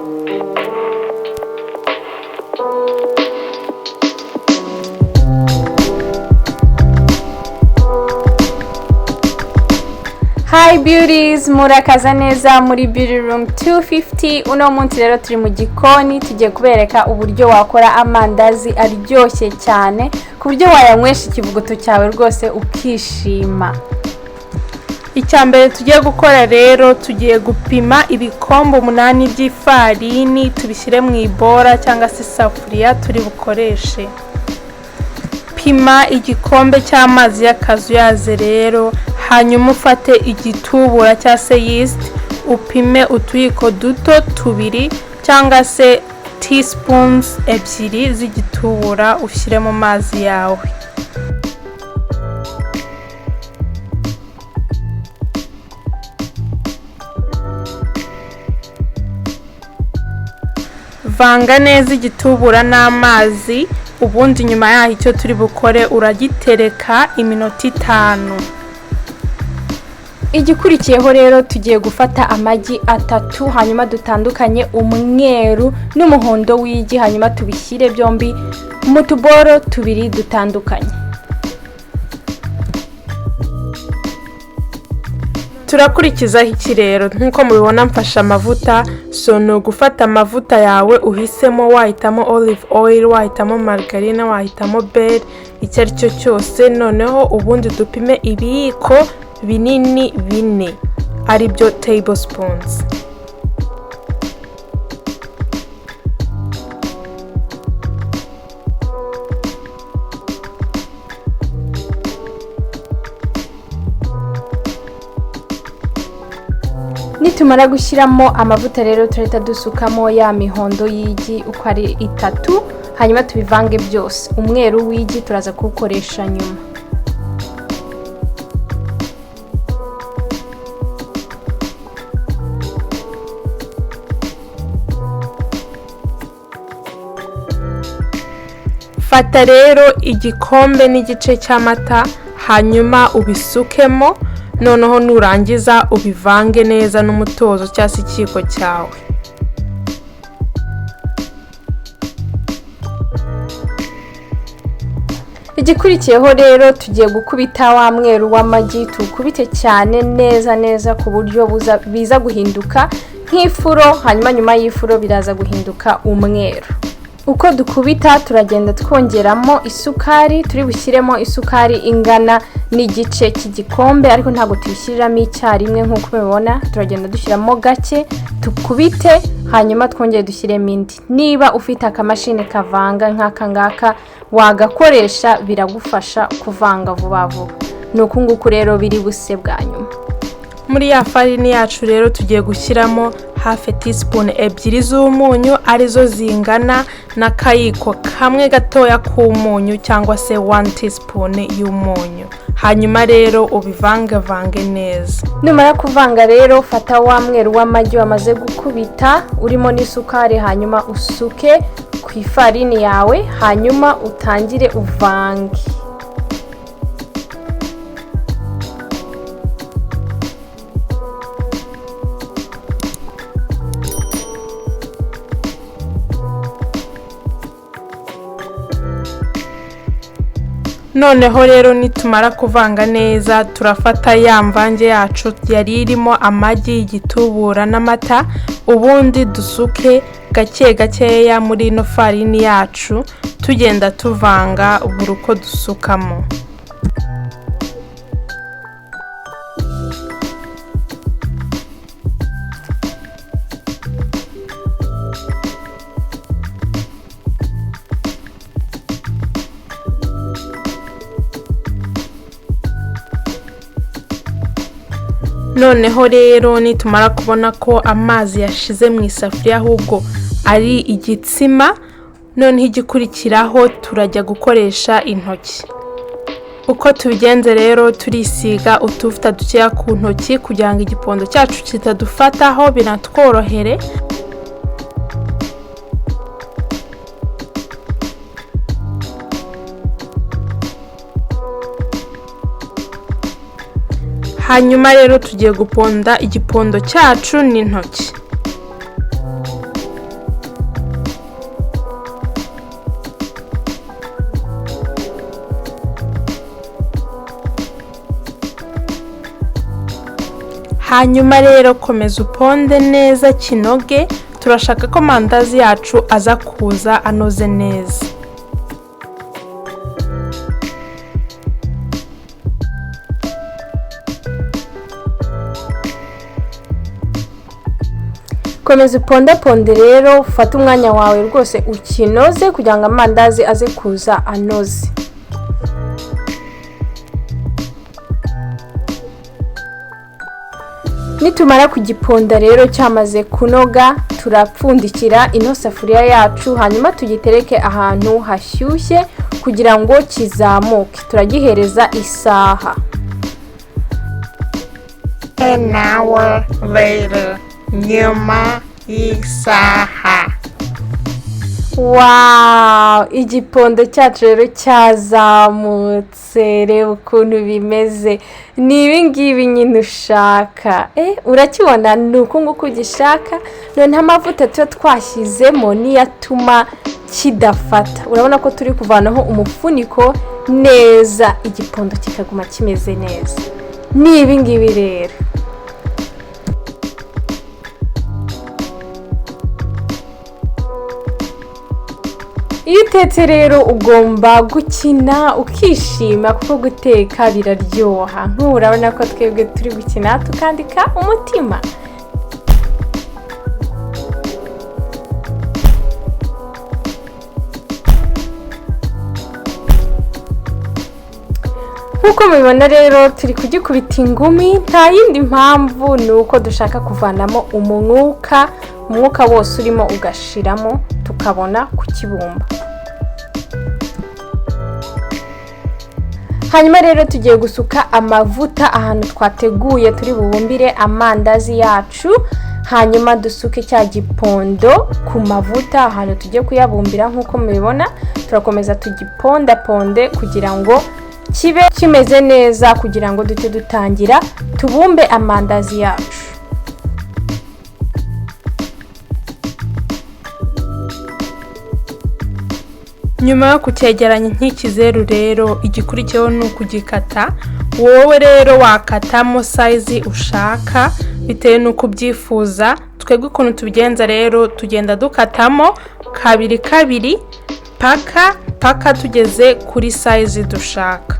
Hi beauties, murakaza neza muri Beauty Room 250. Uno munsi rero turi mu gikoni, tugiye kubereka uburyo wakora amandazi aryoshye cyane ku buryo wayanywesha ikivuguto cyawe rwose ukishima. Icya mbere tugiye gukora rero, tugiye gupima ibikombe 8 by'ifarini, tubishyire mu ibora cyangwa se isafuriya turi bukoreshe. Pima igikombe cy'amazi y'akazuyaze rero, hanyuma ufate igitubura cyangwa se yeast, upime utuyiko duto tubiri cyangwa se teaspoons 2 z'igitubura, ushyire mu mazi yawe. Vanga neza igitubura n'amazi, ubundi nyuma yaho icyo turi bukore uragitereka iminota 5. Igikurikiyeho rero, tugiye gufata amagi 3, hanyuma dutandukanye umweru n'umuhondo w'igi, hanyuma tubishyire byombi mu tuboro tubiri dutandukanye. Turakurikizaho iki rero? Nk'uko mubibona mfashe amavuta. So ni ugufata amavuta yawe uhisemo, wahitamo olive oil, wahitamo margarine, wahitamo beurre, icyo ari cyo cyose. Noneho ubundi dupime ibiyiko binini 4, aribyo tablespoons. Nitumara gushyiramo amavuta rero, turahita dusukamo ya mihondo y'igi uko ari 3, hanyuma tubivange byose. Umweru w'igi turaza kuwukoresha nyuma. Fata rero igikombe n'igice cy'amata, hanyuma ubisukemo. Noneho nurangiza ubivange neza n'umutozo cyangwa se ikiyiko cyawe. Igikurikiyeho rero, tugiye gukubita wa mweru w'amagi, tuwukubite cyane neza neza ku buryo biza guhinduka nk'ifuro, hanyuma nyuma y'ifuro biraza guhinduka umweru. Uko dukubita turagenda twongeramo isukari. Turi bushyiremo isukari ingana n'igice cy'igikombe, ariko ntabwo tuyishyiriramo icyarimwe. Nk'uko mubibona, turagenda dushyiramo gake, tukubite, hanyuma twongere dushyiremo indi. Niba ufite akamashini kavanga nk'aka ngaka wagakoresha, biragufasha kuvanga vuba vuba. Ni uku nguku rero biri buse bwa nyuma. Muri ya farini yacu rero tugiye gushyiramo hafi teaspoon 2 z'umunyu, arizo zingana n'akayiko kamwe gatoya k'umunyu cyangwa se 1 teaspoon y'umunyu. Hanyuma rero ubivangavange neza. Numara kuvanga rero, fata wa mweru w'amagi wamaze gukubita urimo n'isukari, hanyuma usuke ku ifarini yawe, hanyuma utangire uvange. Noneho rero nitumara kuvanga neza, turafata ya mvange yacu yari irimo amagi, igitubura n'amata, ubundi dusuke gake gakeya muri ino farini yacu, tugenda tuvanga buri uko dusukamo. Noneho rero nitumara kubona ko amazi yashize mu isafuriya ahubwo ari igitsima, noneho igikurikiraho turajya gukoresha intoki. Uko tubigenze rero, turisiga utuvuta dukeya ku ntoki kugira ngo igipondo cyacu kitadufataho, binatworohere. Hanyuma rero tugiye guponda igipondo cyacu n'intoki. Hanyuma rero komeza uponde neza kinoge, turashaka ko amandazi yacu aza kuza anoze neza. Komeza upondaponde rero, ufate umwanya wawe rwose ukinoze kugira ngo amandazi aze kuza anoze. Nitumara kugiponda rero cyamaze kunoga, turapfundikira ino safuriya yacu, hanyuma tugitereke ahantu hashyushye kugira ngo kizamuke. Turagihereza isaha. An hour later. Nyuma y'isaha. Wow, igipondo cyacu rero cyazamutse, reba ukuntu bimeze. Ni ibi ngibi nyine ushaka. Urakibona ni uku nguku ugishaka. Noneho amavuta tuba twashyizemo niyo atuma kidafata. Urabona ko turi kuvanaho umufuniko neza, igipondo kikaguma kimeze neza. Ni ibi ngibi rero. Iyo utetse rero ugomba gukina ukishima kuko guteka biraryoha. Nk'ubu urabona ko twebwe turi gukina tukandika umutima. Nk'uko mubibona rero turi kugikubita ingumi, nta yindi mpamvu ni uko dushaka kuvanamo umwuka, umwuka wose urimo ugashiramo tukabona kukibumba. Hanyuma rero tugiye gusuka amavuta ahantu twateguye turi bubumbire amandazi yacu, hanyuma dusuke cya gipondo ku mavuta ahantu tugiye kuyabumbira. Nk'uko mubibona turakomeza tugipondaponde kugira ngo kibe kimeze neza, kugira ngo duce dutangira tubumbe amandazi yacu. Nyuma yo kucyegeranya nk'ikizeru rero, igikurikiyeho ni ukugikata. Wowe rero wakatamo sayizi ushaka bitewe n'uko ubyifuza. Twebwe ukuntu tubigenza rero, tugenda dukatamo kabiri kabiri paka paka tugeze kuri sayizi dushaka.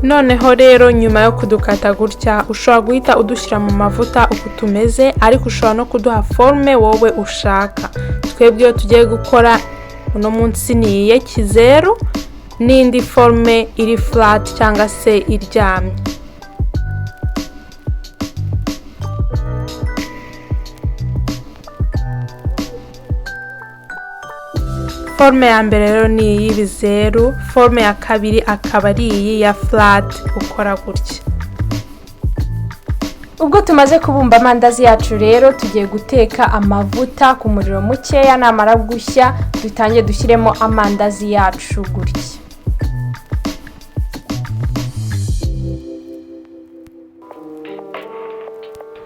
Noneho rero nyuma yo kudukata gutya, ushobora guhita udushyira mu mavuta uko tumeze, ariko ushobora no kuduha forume wowe ushaka. Twebwe iyo tugiye gukora uno munsi ni iy'ikizeru n'indi forume iri furati cyangwa se iryamye. Forume ya mbere rero ni iy'ibizeru, forume ya kabiri akaba ari iyi ya furati ukora gutya. Ubwo tumaze kubumba amandazi yacu rero, tugiye guteka amavuta ku muriro mukeya, namara gushya dutangiye dushyiremo amandazi yacu gutya.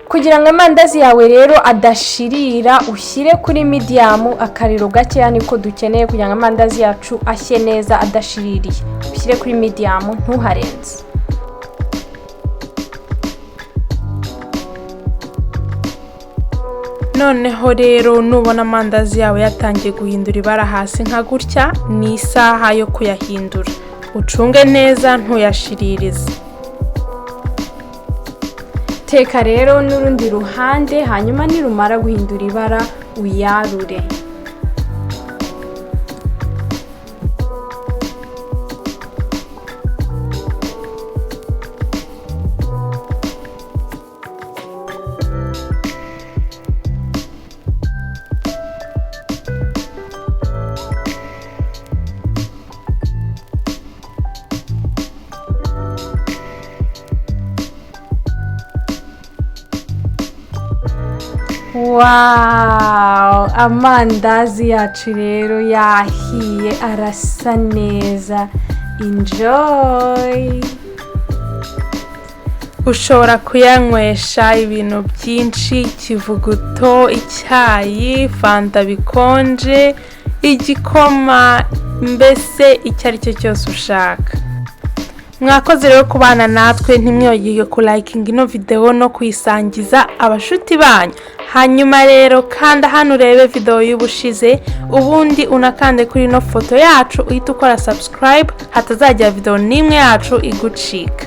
Kugira ngo amandazi yawe rero adashirira, ushyire kuri midiyamu, akariro gakeya niko dukeneye kugira ngo amandazi yacu ashye neza adashiririye. Ushyire kuri midiyamu ntuharenze. Noneho rero nubona amandazi yawe yatangiye guhindura ibara hasi nka gutya, ni isaha yo kuyahindura. Ucunge neza ntuyashiririze. Teka rero n'urundi ruhande, hanyuma nirumara guhindura ibara uyarure. Wow, amandazi yacu rero yahiye, arasa neza. Enjoy! Ushobora kuyanywesha ibintu byinshi: ikivuguto, icyayi, fanta bikonje, igikoma, mbese icyo ari cyo cyose ushaka. Mwakoze rero kubana natwe. Ntimwibagirwe kulayikinga ino videwo no kuyisangiza abashuti banyu. Hanyuma rero kanda hano urebe videwo y'ubushize, ubundi unakande kuri ino foto yacu, uhite ukora subscribe, hatazagira videwo n'imwe yacu igucika.